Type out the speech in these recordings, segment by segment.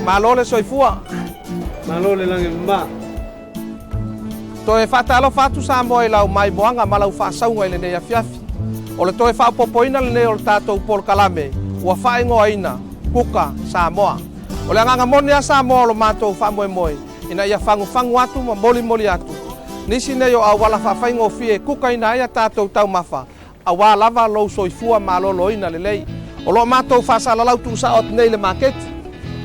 Malo le soifua. Malo le lagi e mama. Toe faatalofa atu Samoa i lau maimoaga ma lau faasauga i lenei afiafi. O le toe faaopoopoina lenei o le tatou polokalame ua faaigoaina Kuka Samoa. O le agaga moni lava Samoa o lo matou faamoemoe ina ia fagufagu atu ma molimoli atu nisi nei o auala faafaigofie e kukaina ai a tatou taumafa aua lava lou soifua maloloina lelei. O lo o matou faasalalau tuusao atu nei i le maketi,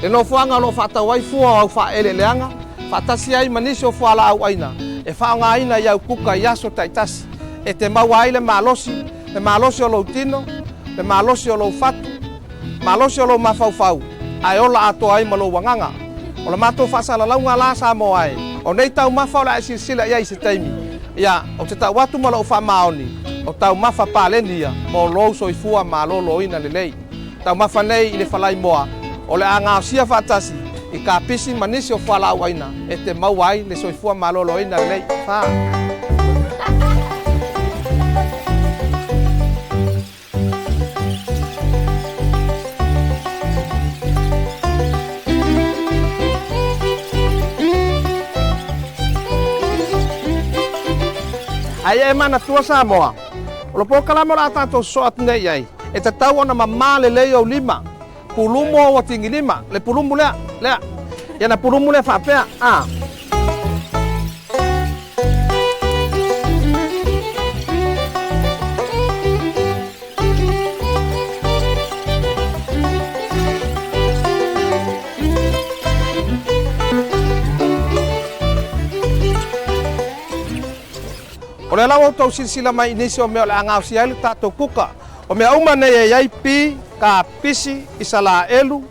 le nofoaga o lo o faatau ai fua o au faaeleeleaga, faatasi ai ma nisi o fualaau aina e faaaogaina i au kuka i aso taitasi, e te maua ai le malosi, le malosi o lou tino, le malosi o lou fatu, malosi o lou mafaufau, ae ola atoa ai ma lou agaga. O le matou faasalalauga la Samoa e, o nei taumafa o le a e silasila i ai i se taimi, ia, ou te tau atu ma lou faamaoni, o taumafa paleni ia mo lou soifua maloloina lelei. Taumafa nei i le falaimoa, o le a gaosia faatasi i kapisi ma nisi o fualaau aina e te maua ai le soifua maloloina lelei. Fa. Aia e manatua Samoa, o le polokalame o le a tatou sosoo atu nei i ai, e tatau ona mamā lelei ou lima, pulumu ou atigilima, le pulumu lea, lea, ia na pulumu lea faapea, a. O lea la ua outou silasila mai i nisi o mea o le a gaosia ai le tatou kuka. O mea uma nei e i ai pi, kapisi, Isalaelu,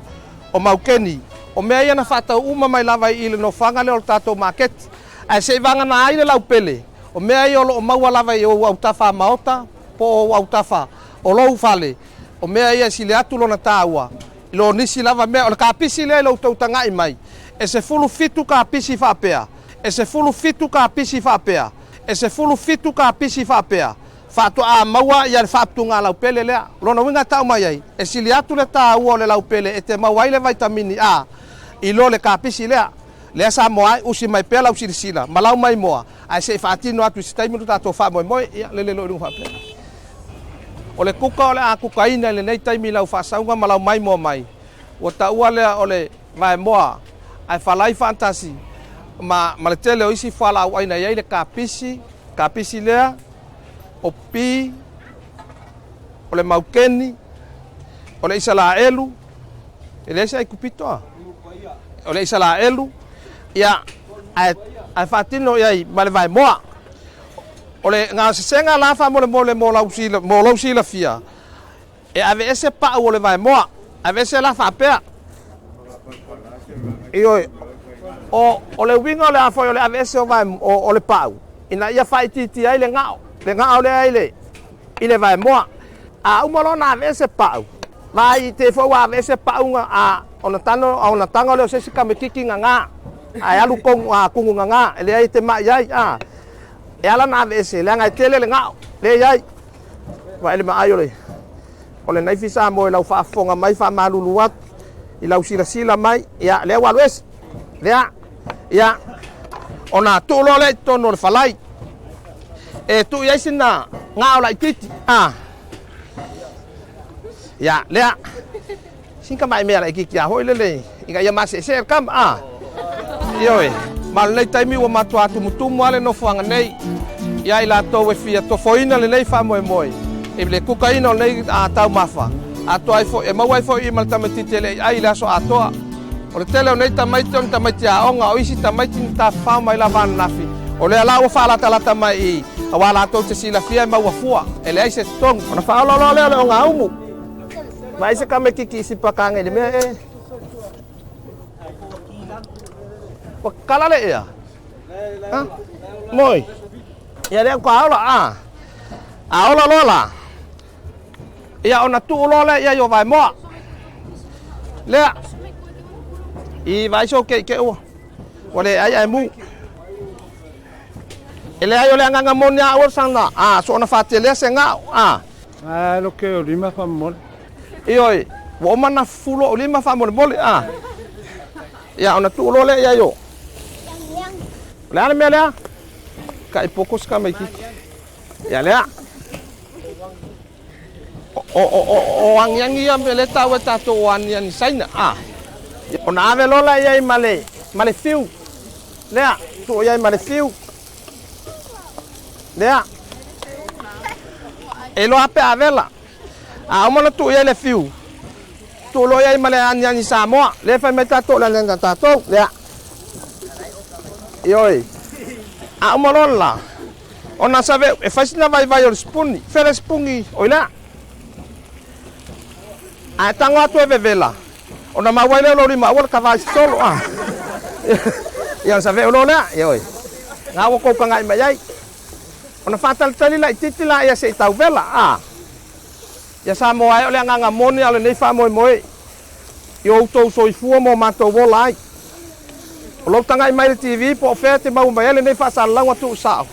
o maukeni. O mea ia na faatau uma mai lava i i le nofoaga lea o le tatou maketi. Ae se i vagana ai le laupele, o mea ia o lo o maua lava i ou autafa a maota po o ou autafa o lou fale, o mea ia e sili atu lona taua i lo nisi lava mea. O le kapisi lea i lo outou tagai mai, e 17 kapisi faapea, e 17 kapisi faapea, e 17 kapisi faapea. Faatoa maua ia le faaputuga laupele lea. O lona uiga e tau mai ai, e sili atu le taua o le laupele e te maua ai le vaitamini A i lo le kapisi lea. Lea Samoa ai, usi mai pea lau silasila ma lau maimoa, ae se i faatino atu i se taimi lo tatou faamoemoe. Ia, lele loa i luga faapea. O le kuka o le a kukaina i lenei taimi i lau faasauga ma lau maimoa mai, ua taua lea o le vaemoa ae falai faatasi ma, ma le tele o isi fualaau aina e i ai le kapisi, kapisi lea, o pi, o le maukeni, o le Isalaelu, e leai se Aikupito a? O le Isalaelu, ia, ae, ae faatino i ai ma le vaemoa. O le gasesega la faamolemole mo lau, mo lou silafia, e aveese pau o le vaemoa, aveese la faapea. Ioe, o, o le uiga o le a foi o le aveese o, vae, o, o le pau, ina ia faaitiitia ai le gao, le gao lea i le, i le vaemoa. A uma loa ona aveese pau, vaai i te foi ua aveese pauga a ona tano a ona tago lea o se isi kametiti gagā, ae alu kogu a kugu gagā, e leai e te mai ai, a. E ala ona aveese, leaga e tele le gao, lea e i ai. Vaai le maai o le o le naifi Samoa i lau faafofoga mai, faamalulu atu i lau silasila mai, ia, lea ua alu ese. Lea, ia, ona tuu loa lea i totonu o le falai. E tuu i ai sina gao laitiiti. A. Ia, lea. Sina tamai mea laitiiti lava foi lele ina ia maseesee le tama. A. Ioe. Ma o lenei taimi ua matua tumutumu lava le nofoaga nei ia i latou e fia tofoina lenei faamoemoe i le kukaina o lenei taumafa atoa ai foi, e maua ai foi i ma le tamaitiiti e le i ai i le aso atoa. O le tele o nei tamaiti o ni tamaiti aoga, o isi tamaiti na tafafao mai lava ananafi, o lea la ua faalatalata mai i i, aua latou te silafia e maua fua, e leai se totogi. Ona faaola loa lea o le ogaumu. Vaai se tamaititi i sipakage i le mea e. Ua kala le ea. Ha? Moi. Ia lea ua ola, a. A ola loa la. Ia ona tuu loa lea i ai o vaemoa. Lea. I vaai sou keikei ua. Ua le ai ae mu. E leai o le agaga moni a au sana a so ona faatelea se gao a. A lo ke o lima faamolemole. Ioe, ua uma ona fulo o lima faamolemole a. Ia, ona tuu loa lea i ai o. O le a le mea lea? Kai poko se tamaititi. Ia lea. O, o, o, o agiagi ia mea lea e taua e tatou o aniani Saina. A. Ona ave loa lea i ai ma le, ma le fiu. Lea, tuu i ai ma le fiu. Lea. E iloa pe a vela. A uma ona tuu i ai le fiu, tuu loa i ai ma le aniani Samoa. Lea e fai mai tatou o le aniani a tatou. Lea. Ioe. A uma loa le la, ona save e fai sina vaivai o le sipuni. Fea le sipuni oi lea. A e tago atu e vevela, ona maua ai lea o lou lima, aua le kava ai se tolo. A. Ia ona saveu loa lea. Ioe. Na ua tou tagai mai ai. Ona faatalitali laitiiti laia se i tauvela, a. Ia Samoa e o le agaga moni a o lenei faamoemoe i o outou soifua ma o matou ola ai. O lou tagai mai i le TV po o fea e te maua mai ai lenei faasalalauga tuusao.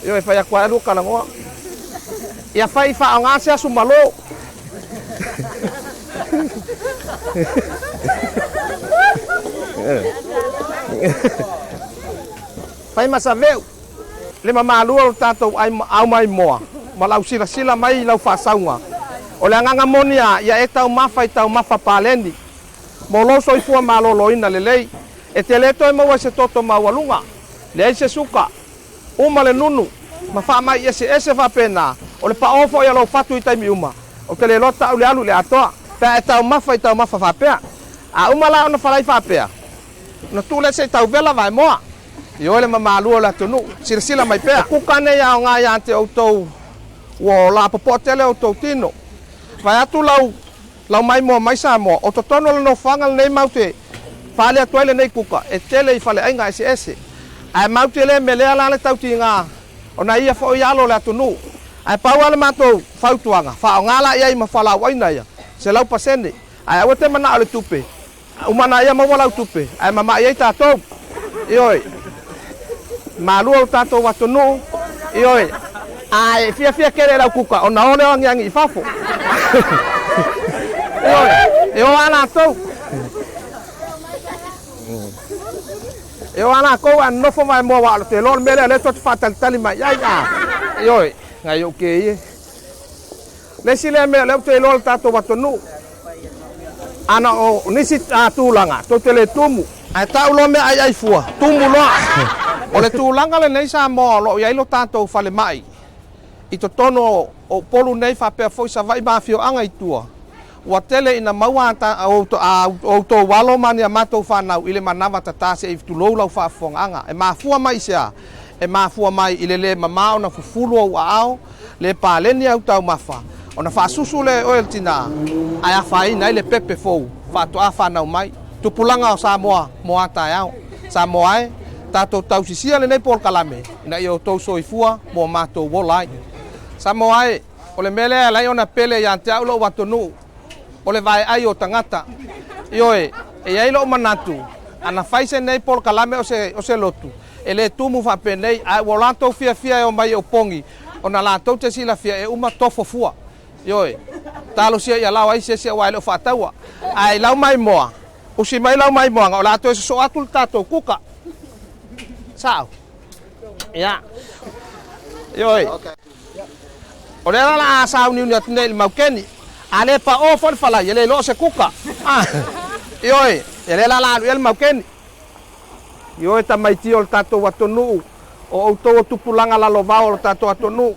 Ioe, e fai atu lava e lua talanoa. Ia fai i faaaoga se asu malo. Fai ma saveu le mamalua o lo tatou aumaimoa ma lau silasila mai i lau faasauga. O le agaga moni lava, ia e taumafa i taumafa paleni mo lou soifua maloloina lelei. E te le toe maua i se toto maualuga, leai se suka, uma le nunu, ma faamai eseese faapena. O le paʻō foi o lou fatu i taimi uma, ou te le iloa taʻu le alu i le atoa pe a e taumafa i taumafa faapea. A uma la ona falai faapea, ona tuu lea se i tauvela vaemoa. Ioe le mamalu o le atunuu, silasila mai pea. O kuka nei aoga ia te outou ua lapopoa tele outou tino. Vaeatu lau lau maimoa mai Samoa, o totonu o le nofoaga lenei mau te faaali atu ai lenei kuka e tele i faleaiga eseese. Ae mau te le melea la le tautiga ona ia foi alo o le atunuu. Ae pau lava le matou fautuaga, faaaoga la i ai ma fualaauaina ia, 100%. Ae aua te manao i le tupe, Uma na ia maua lau tupe, ae mama'i ai tatou. Ioe. Malua lo tatou atunuu. Ioe. A e fiafia tele i lau kuka, ona o lea o agiagi i fafo. Ioe. E o lava latou. E o lava latou ae nonofo vaemoa aua o te iloa o le mea lea o lea tou te faatalitali mai i ai. Ioe. Nai ou kēia. Le isi lea mea o lea ou te iloa le tatou atunuu, ana o nisi tulaga, tou te le tumu. Ae tau loa mea aiai fua, tumu loa. O le tulaga lenei Samoa o lo o i ai lo tatou falemai i totonu o Upolu nei faapea foi Savaii ma afioaga i tua, ua tele ina maua a outou alo ma ni a matou fanau i le manava tata se i tulou lau faafofogaaga. E mafua mai i se a? E mafua mai i le le mama ona fufulu ou aao, le paleni au taumafa, ona faasusu lea e oe le tinā, ae afaina ai le pepe fou faatoa fanau mai. Tupulaga o Samoa mo a taeao. Samoa e, tatou tausisia lenei polokalame ina ia outou soifua mo matou ola ai. Samoa e, o le mea lea e ala ai ona pele ia te au lou atunuu, o le vaeai o tagata. Ioe, e i ai lou manatu, ana fai se nei polokalame o se, o se lotu, e le tumu faapenei, ae ua latou fiafia e omai e opogi, ona latou te silafia e uma tofo fua. Ioe, talosia ia lao ai se isi aua e le o faataua. Ae i lau maimoa, usi mai lau maimoaga, o le a toe sosoo atu le tatou kuka. Sao? Ia. Ioe. O lea la o le a sauniuni atu nei i le maukeni. A le paʻō foi le falai, e le iloa o se kuka. Ah. Ioe, e lea la o le a alu i ai le maukeni. Ioe tamaiti o le tatou atunuu, o outou o tupulaga lalovao o le tatou atunuu.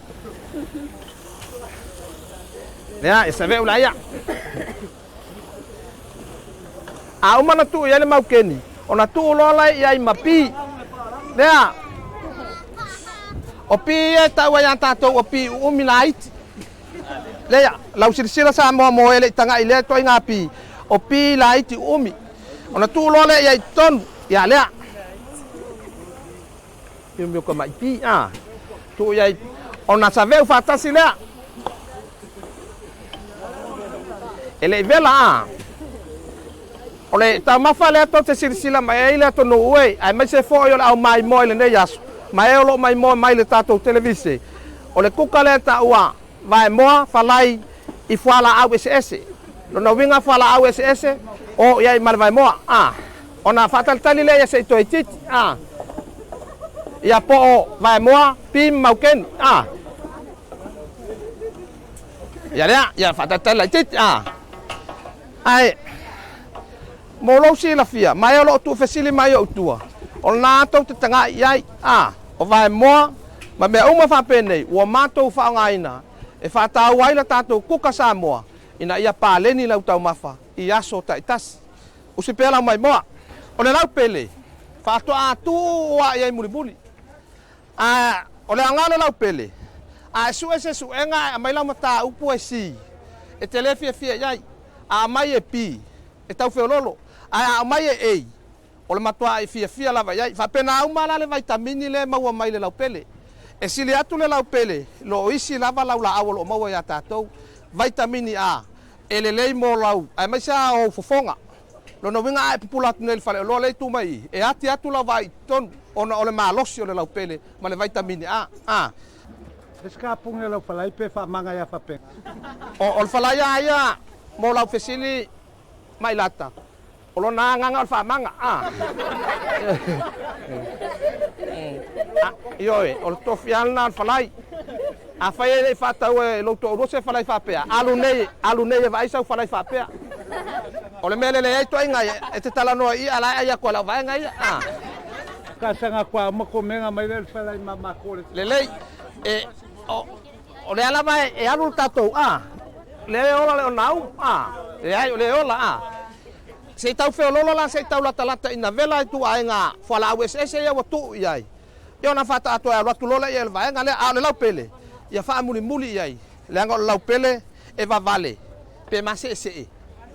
Lea, e save'u laia. A uma ona tuu i ai le maukeni, ona tuu loa lea i ai ma pi. Lea, o pi ia e tau ai ia tatou o pi uumi laiti. Lea, lau silasila Samoa mo e le i tagai i lea ituaiga pi, o pi laiti uumi. Ona tuu loa lea i ai i totonu, ia lea. Miomio ka mai pi, a. Tuu i ai, ona saveu faatasi lea. E le i vela, a. O le taumafa lea tou te silasila mai ai le atunuu e, aemaise foi o le aumaimoa i lenei aso, ma e o lo o maimoa mai i le tatou televise, o le kuka lea e taua vaemoa falai i fualaau eseese. Lona uiga fualaau eseese, o i ai ma le vaemoa, a. Ona faatalitali lea ia se i toeitiiti a. Ia po o vaemoa, pi ma maukeni a. Ia lea, ia faatalitali laitiiti a. Ae mo lou silafia, ma e o lo o tuufesili mai ou tua, o lena tou te tagai i ai, a, o vaemoa ma mea uma faapenei ua matou faaaogaina e faataua ai le tatou kuka Samoa ina ia paleni lau taumafa i aso taitasi. Usi pea lau maimoa. O le laupele, faatoa tuu ua i ai mulimuli. A, o le aoga o le laupele, a e sue se suega ae aumai lau mataupu e C, e te le fiafia i ai. A aumai e B, e tau feoloolo. Ae a aumai e A, o le matuai fiafia lava i ai. Faapena uma la le vaitamini lea e maua mai i le laupele. E sili atu le laupele i lo isi lava laulaau o lo o maua ia tatou. Vaitamini A, e lelei mo lau, aemaise lava ou fofoga. Lona uiga a e pupula atu nei i le faleoloa lea e tu mai i i, e ati atu lau vaai i totonu ona o le malosi o le laupele ma le vaitamini A. A. E se kapugi o lau falai pe faamaga ia faapena. O le falai a ia mo lau fesili Mailata, o lona agaga o le faamaga. A. Ioe, o le tofi lava lena o le falai. Afai e le i faataua e lou toalua se falai faapea, alu nei, alu nei e vaai sau falai faapea. O le mea lelei ai toaiga ia, e te talanoa i i, a o la e ai atu e lau vaega ia. A. Kasaga kua uma komega mai le falai ma makou le. Lelei. E, o, o lea lava e, e alu le tatou, a. Lea e ola le onau, a. Leai, o lea e ola, a. Se i tau feoloolo la, se i tau latalata ina vela ituaiga fualaau eseese ia ua tuu i ai. Ia ona faataatoa e alu atu loa lea i ai o le vaega lea, a o le laupele, ia faamulimuli i ai, leaga o le laupele e vavale pe maseesee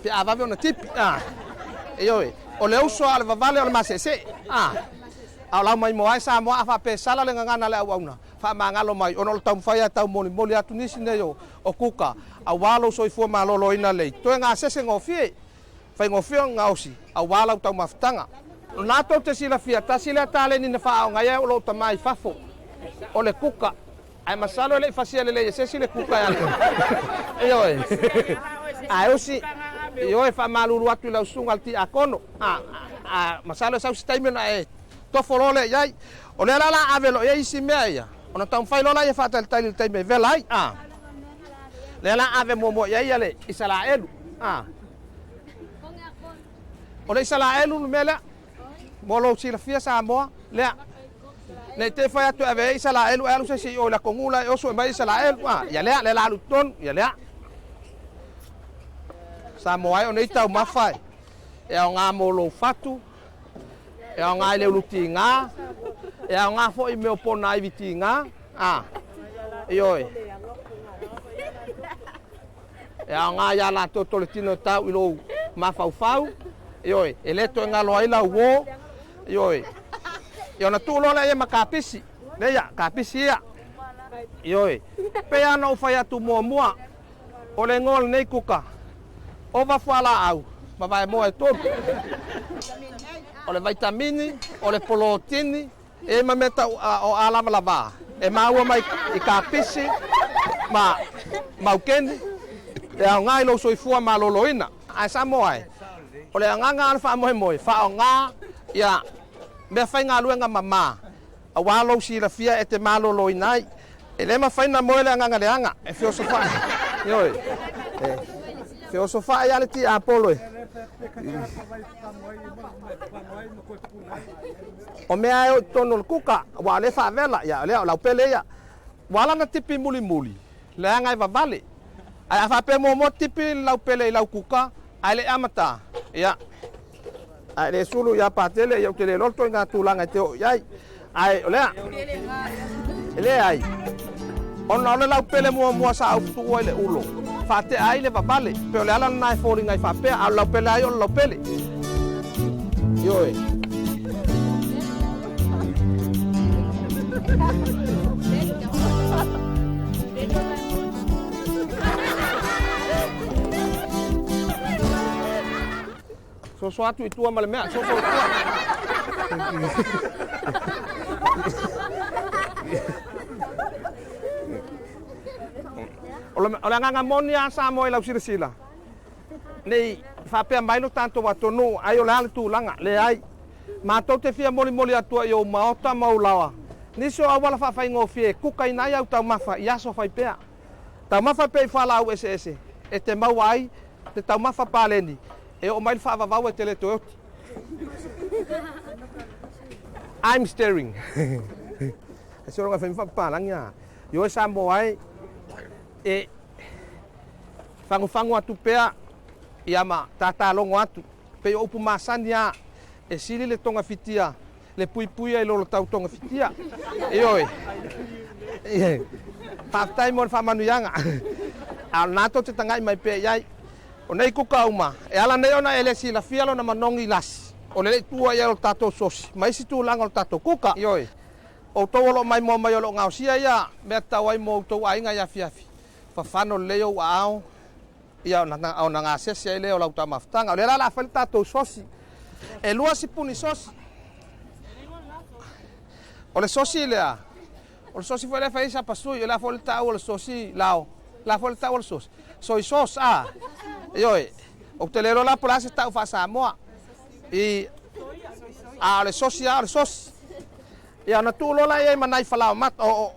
pe a vave ona tipi. A, ioe, o le uso a o le vavale o le maseesee. A, a o lau maimoa e Samoa a faapea e sala le gagana a le auauna, faamagalo mai ona o le taumafai lava e taumolimoli atu nisi nei o kuka aua lou soifua maloloina lei toe gasese gofie. Faigofie ona gaosi aua lau taumafataga. O lena tou te silafia, tasi lea taleni na faaaoga ai o lou tama i fafo, o le kuka. Ae masalo e le i fasia lelei e se isi le kuka e alu ai. Ioe. Ae usi, ioe, faamalulu atu i lau susuga i le tiakono. A, a, masalo e sau se taimi ona e tofo loa lea i ai. O lea la o le a ave loa i ai isi mea ia, ona taumafai loa lea e faatalitali i le taimi e vela ai. A. Lea la ave muamua i ai ia le Isaraelu. A. O le Isaraelu le mea lea. Mo lou silafia Samoa, lea. Nei te fai atu e ave ai Isaraelu e alu se isi i o i la kogula e oso e mai Isaraelu. A, ia lea, lea la alu i totonu, ia lea. Samoa e o nei taumafa e, e aoga mo lou fatu, e aoga i le ulu tiga, e aoga foi i mea o pona ivi tiga, a, ioe. E aoga iā latou toletino e tau i lou mafaufau, ioe, e le toe galo ai lau uō, ioe. Ia ona tuu loa lea i ai ma kapisi, leia, kapisi ia, ioe. Pei lava ona ou fai atu muamua, o le igoa o lenei kuka, ova fualaau ma vaemoa e tolu. O le vaitamini, o le polotini, E ma mea tau o alavalava e maua mai i kapisi ma maukeni e aoga i lou soifua maloloina. Ae Samoa e, o le agaga o le faamoemoe, faaaoga ia mea faigaluega mama aua lou silafia e te maloloina ai. E le mafai ona moe le agaga leaga e feosofai. Ioe, e feosofai lava le tiapolo e. O mea e o i totonu o le kuka, aua o lea e faavela, ia o lea o laupele ia. Ua ala ona tipi mulimuli, leaga e vavale. Ae a faapea muamua tipi le laupele i lau kuka, ae le i amata, ia, ae le sulu ia Patele, ia ou te le iloa le ituaiga tulaga e te oo i ai. Ae o lea, e leai, ona o le laupele muamua sa ou tuua i le ulo, faatea ai le vavale, pei o le ala lena e foliga ai faapea, a o le laupele lava ia o le laupele. Ioe. Soso atu i tua ma le mea, soso i tua. O le agaga moni lava Samoa i lau silasila, nei Faapea mai lo tatou atunuu, ai o le a le tulaga, leai. Matou te fia molimoli atu ai i ou maota ma ou laoa, nisi o auala faafaigofie e kukaina ai au taumafa i aso fai pea. Taumafa pea i fualaau eseese e te maua ai te taumafa paleni e oo mai le faavavau e te le toe oti. I'm staring. E se ologa fai faapapalagi a. Ioe Samoa e, e fagufagu atu pea ia ma tatalogo atu. Pei o upu masani a e sili le togafitia le puipuia i lo le tau togafitia. Ioe. Faafetai mo le faamanuiaga. A o lena tou te tagai mai pea i ai. O nei kuka uma, e ala nei ona e le silafia lona manogi lasi, o le le i tuua i ai o le tatou sosi ma isi tulaga o le tatou kuka. Ioe. Outou o lo o maimoa mai o lo o gaosia ia mea tatau ai mo outou aiga i afiafi, fafano lelei ou aao, ia ona gasese ai lea o lau taumafataga. O lea la o le a fai le tatou sosi. E 2 sipuni sosi. O le sosi lea, o le sosi foi lea e fai ai sapasui, o le a foi le tau o le sosi lao, o le a foi le tau o le sosi, soy sauce a. Ioe, ou te le iloa la po o le a se tau faa-Samoa. I, a o le sosi lava o le sosi. Ia ona tuu loa la i ai ma nai falaoa mata, o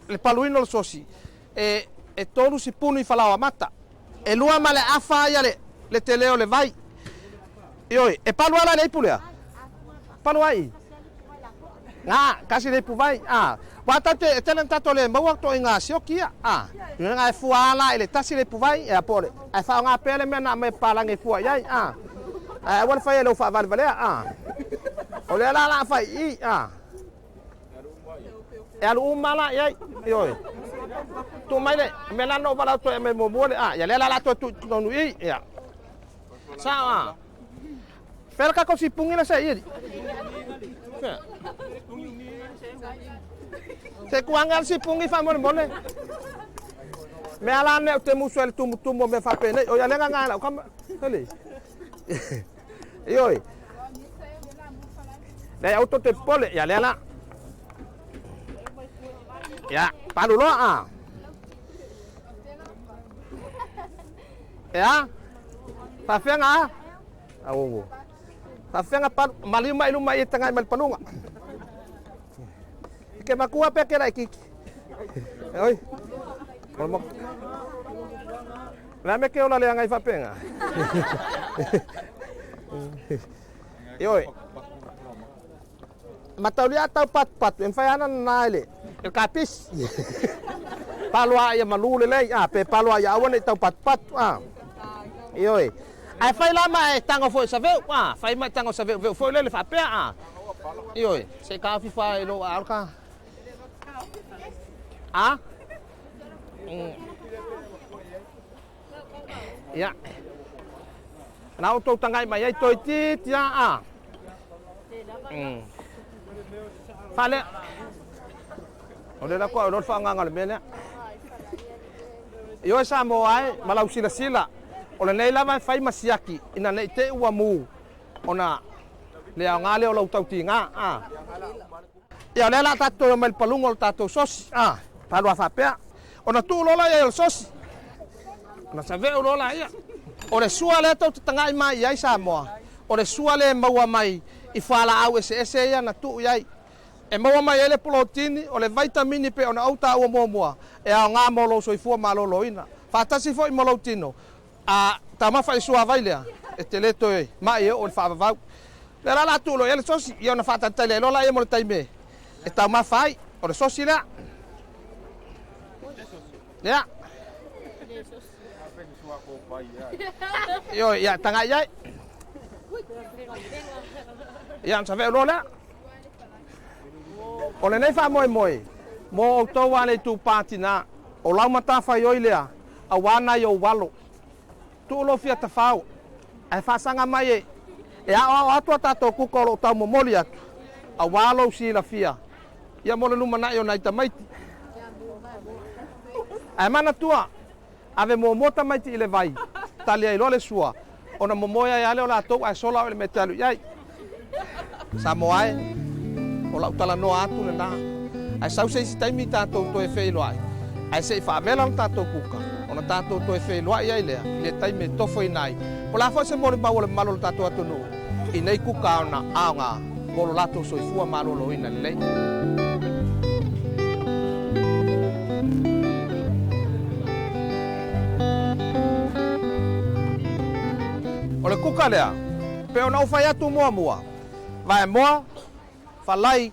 le paluina o le sosi, e 3 sipuni falaoa mata. E 2 ma le afa ia le tele o le vai. Ioe, e palu ala le ipu lea. Palu ai. Ngā, kasi le ipu vai. A, wa tate e tele tato le maua to i ngā sioki ia. A, ngā e fua ala i le tasi le ipu vai, e a pole. Ai wha ngā pele mea na me palangi fua iai. A, ai wale whai e leo wha vale valea. A, o le ala la whai i. A, e alu umala iai. Ioe. Tu mai le, me la no wala to e me mo le. A, ia le ala la to tu tonu i. Ia. Sa a. Pera ka ko si pungi la sa i. Se kuanga si pungi fa mole mole. Me ala ne te musu ele tumu tumu me fa pene. O ia lenga ngala kam. Hele. Ioi. Le auto te pole ia le ala. Ia, palu loa a. Ia. Faafeaga a. Au. Faafeaga palu maliu mai luma i tangai mai paluga. Ke makua pe ke lai kiki. Oi. Mo. La me ke ola le angai faapega. Ioe. Mataulia tau patupatu, e mawhai ana nā ele. El kapis. Paloa ia malu le lei, a pe paloa ia aua nei tau patupatu, a. Ioe. Ai whai la mai tango foi sa veu, a whai mai tango sa veu veu foi lele whapea, a. Ioe, se ka fifa e lo a ka. A. Ia. Na o tau tangai mai ai toi ti tia a. Fale. O le la ko o lo fa nganga le mele. Ioe Samoa ai malau sila sila. O le nei lava e fai masiaki ina nei te ua mu ona le aoga lea o lau tautiga a. Ia o lea la tatou mai le paluga o le tatou sosi a. Palua faapea. Ona tuu loa la ia o le sosi. Ona saveu loa la ia. O le sua lea tou te tagai mai i ai Samoa. O le sua lea e maua mai i fualaau eseese ia na tuu i ai. E maua mai ai le polotini, o le vitamini pe ona ou taua muamua, e aoga mo lou soifua malōlōina. Faatasi foi mo lou tino, a taumafa i suavai lea, e te le toe mai e oo i le faavavau. Lea la la tuu loa i ai le sosi, ia ona faatalitali ai loa laia mo le taimi e taumafa ai, o le sosi lea. Lea. Ioe, ia tagai ai. Ia ona saveu loa lea. O lenei faamoemoe, mo outou a le itupa tinā, o lau matafaioi lea, auā nai ou alo. Tuu lou fia tafao, ae faasaga mai e e aoao atu a tatou kuka o loo taumomoli atu, auā lou silafia, ia mo le lumanai o nai tamaiti. Ae manatua, ave muamua tamaiti i le vai, tali ai loa le sua, ona momoe ai lava lea o latou ae sola o i le mea e te alu i ai. Samoa e, o lau talanoa atu lena. Ae sau se isi taimi tatou toe feiloai, ae se i faavela le tatou kuka, ona tatou toe feiloai ai lea i le taimi e tofoina ai Po o le a foi se molimau a le mamalu o le tatou atunuu i nei kuka ona aoga mo lo latou soifua maloloina lelei. O le kuka lea, pei ona ou fai atu muamua, vaemoa, falai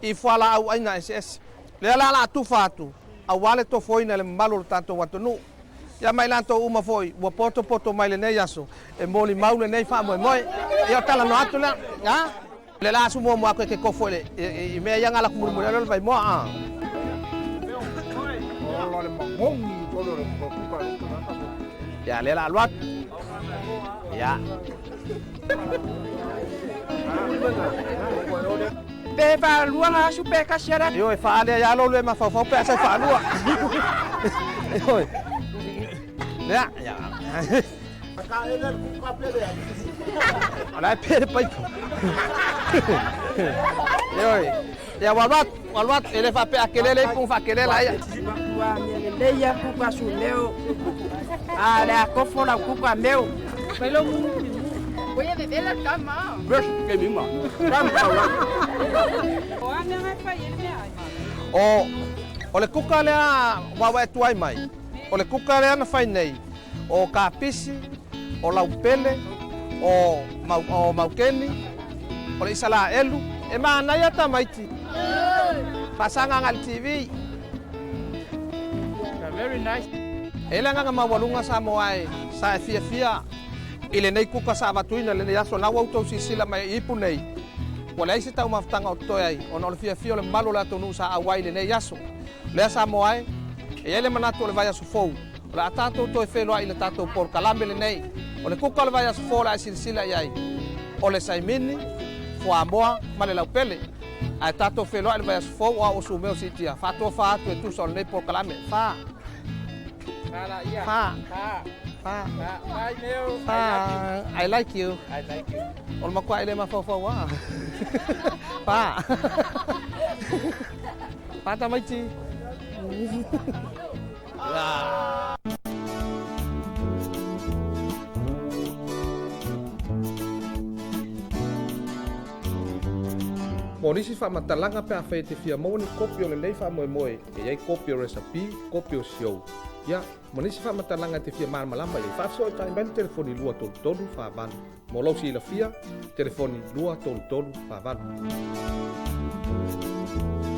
i fualaau aina eseese. Lea la o le a tufa atu aua le tofoina e le mamalu o le tatou atunuu. Ia ma i latou uma foi ua potopoto mai lenei aso e molimau lenei faamoemoe. Ia o talanoa atu lea. A? Le la asu muamua atu e te kofo i le i mea ia na alu atu mulimuli ai loa le vaimoa a. Ia lea la alu atu. Ia. Pe faalua na asu pe kasi ala. Ioe, faaali ai lava lou le mafaufau pe a sau faalua. Ioe. Lea, ia. O la e pe le paipa. Ioe. Ia ua alu atu, ua alu atu. E le faapea a tele le ipu ona faatele laia. Ua mea lelei a kuka sumeo. A le a kofo lau kuka meo. O, o le kuka lea ua ua e tuai mai, o le kuka lea na fai nei, o kapisi, o laupele, o mau, o maukeni, o le Isalaelu, e manaia tamaiti. Faasaga agai i le TV. Very nice. E i ai le agaga maualuga Samoa e sa e fiafia i lenei kuka sa avatuina i lenei aso. O lena ua outou silasila mai i ipu nei, ua leai se taumafataga o totoe ai ona o le fiafia o le mamalu o le atunuu sa auai i lenei aso. O lea Samoa e, e i ai le manatu o le vaiaso fou, o le a tatou toe feiloai i le tatou polokalame lenei. O le kuka o le vaiaso fou o le a e silasila i ai, o le saimini, fuamoa ma le laupele. Ae tatou feiloai i le vaiaso fou o au o Sumeo Siitia, faatofa atu e tusa o lenei polokalame. Fa. Fa. Fa. Fa. I like you. I like you. O le matua e le mafaufau lava. Fa. Fa tamaiti. Mo nisi faamatalaga pe afai e te fia maua ni kopi o lenei faamoemoe e i ai kopi o resapi, kopi o siou, ia, ma nisi faamatalaga e te fia malamalama i ai, faafesootai mai le telefoni 2 3 4 8. Mo lou silafia, telefoni 2 3 3 4 8.